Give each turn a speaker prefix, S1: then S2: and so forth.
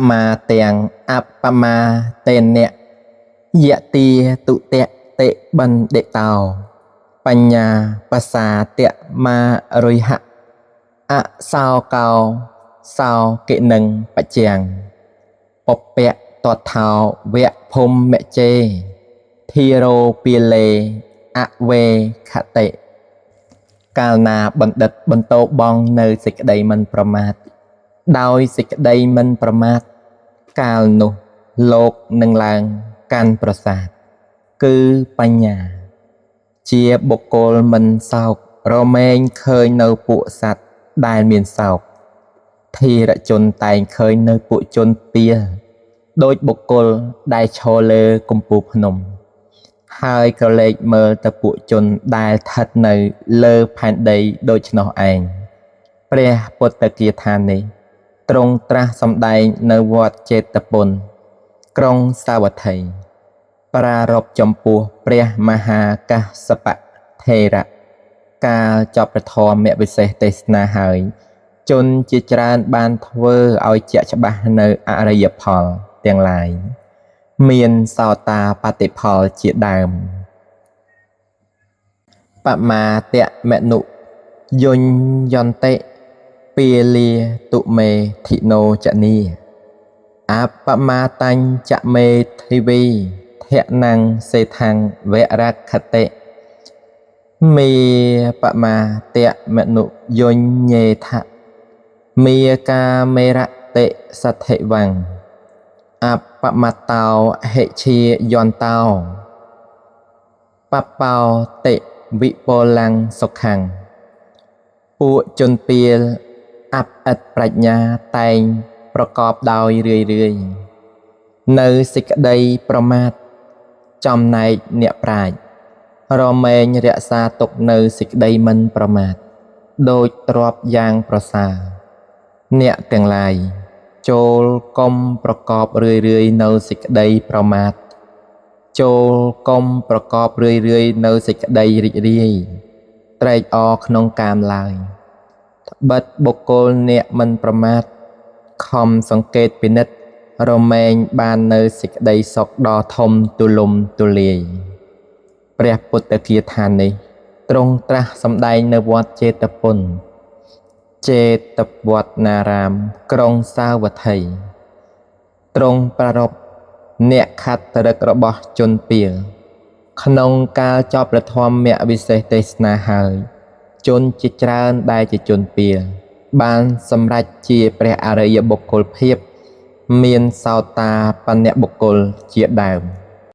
S1: មាទាំងអបមាតេនៈយទាទុតៈតិបណ្ឌិតោបញ្ញាបសាតមារុយហៈអសោកោសោកិនឹងបច្ចាំងពពៈតថោវៈភុមជេធារោពាលេអវេខតិកាលណាបណ្ឌិតបន្តបងនៅសេចក្តីមិនប្រមាទដោយសេចក្តីមិនប្រមាទកាលនោះលោកនឹងឡើងកាន់ប្រាសាទគឺបញ្ញាជាបុគ្គលមិនសោករមែងឃើញនៅពួកសត្វដែលមានសោកធីរជនតែងឃើញនៅពួកជនពាលដោយបុគ្គលដែលឈរលើកំពូលភ្នំហើយក្រឡេកមើលទៅពួកជនដែលស្ថិតនៅលើផែនដីដូច្នោះឯងព្រះពុទ្ធគាថានេះទ្រង់ត្រាស់សម្ដែងនៅវត្តជេតពនក្រុងសាវត្ថីប្រារព្ធចំពោះព្រះមហាកាសបៈថេរៈកាលចប់ព្រះធម៌វិសេសទេសនាហើយជនជាច្រើនបានធ្វើឲ្យជាក់ច្បាស់នៅអរិយផលទាំងឡាយមានសោតាបតិផលជាដើមបមាតមនុយញ្ញន្តិពាលាទុមេធិណោចនីអបមាតញ្ចមេធិវីធនំសេដ្ឋੰវរខតិមេបមាតមនុយញ្ញេថមេកាមេរតិសទ្ធិវੰអបមតោហិជាយន្តោបបោតិវិពលੰសុខੰពួកជនពាលអាប់ឥតប្រាជ្ញាតែងប្រកបដោយរឿយរឿយនៅសេចក្តីប្រមាទចំណែកអ្នកប្រាជ្ញរមែងរក្សាទុកនៅសេចក្តីមិនប្រមាទដូចទ្រព្យយ៉ាងប្រសើរអ្នកទាំងឡាយចូលកុំប្រកបរឿយរឿយនៅសេចក្តីប្រមាទចូលកុំប្រកបរឿយរឿយនៅសេចក្តីរីករាយត្រេកអរក្នុងកាមឡើយត្បិតបុគ្គលអ្នកមិនប្រមាទខំសង្កេតពិនិត្យរមែងបាននៅសេចក្តីសុខដ៏ធំទូលំទូលាយព្រះពុទ្ធគាថានេះទ្រង់ត្រាស់សម្ដែងនៅវត្តជេតពនជេតវត្តណារាមក្រុងសាវត្ថីទ្រង់ប្រារព្ធអ្នកខត្តរិករបស់ជនពាលក្នុងកាលចប់ព្រះធម៌វិសេសទេសនាហើយជនជាច្រើនដែលជាជនពាលបានសម្រេចជាព្រះអរិយបុគ្គលភាពមានសោតាបណ្ណបុគ្គលជាដើម។